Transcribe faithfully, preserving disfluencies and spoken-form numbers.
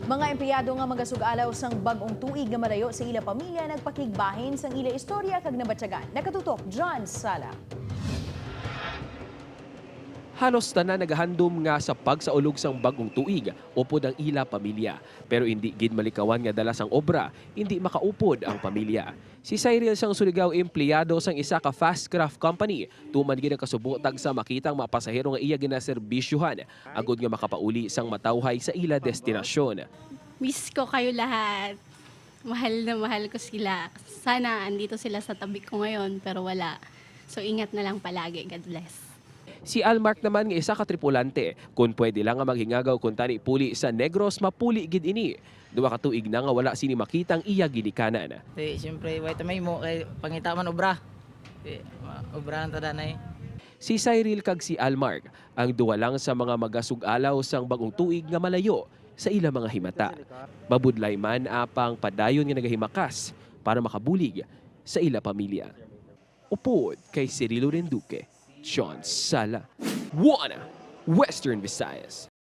Mga empleyado nga magasug-alaw sang bag-ong tuig nga malayo sa ila pamilya nagpakigbahin sang ila istorya kag nabatyagan. Nakatutok, John Sala. Halos tanan nagahandom nga sa pagsaulog sang bag-ong tuig, upod ang ila pamilya. Pero indi gid malikawan nga dala sang obra, indi makaupod ang pamilya. Si Cyril sang Surigao, empleyado sang isa ka fast craft company, tuman gid ang kasubong tagsa makita ang mga pasahero nga iya ginaserbisyuhan, agod nga makapauli sang matawhay sa ila destinasyon. Miss ko kayo lahat. Mahal na mahal ko sila. Sana andito sila sa tabi ko ngayon, pero wala. So ingat na lang palagi. God bless. Si Almark naman nga isa ka tripulante, kun pwede lang nga maghingagaw kuntani puli sa Negros, mapuli gid ini. Duha ka tuig na nga wala sini makita ang iya ginikanan. Di, siyempre, way ta mahimo kay pangita man obra. Di, ma- obrahan ta danay. Si Cyril kag si Almark, ang duha lang sa mga magasug-alaw sang bag-ong tuig nga malayo sa ila mga himata. Mabudlay man, apang padayon nga nagahimakas para makabulig sa ila pamilya. Upod kay Cirilo Renduque, John Sala, One Western Visayas.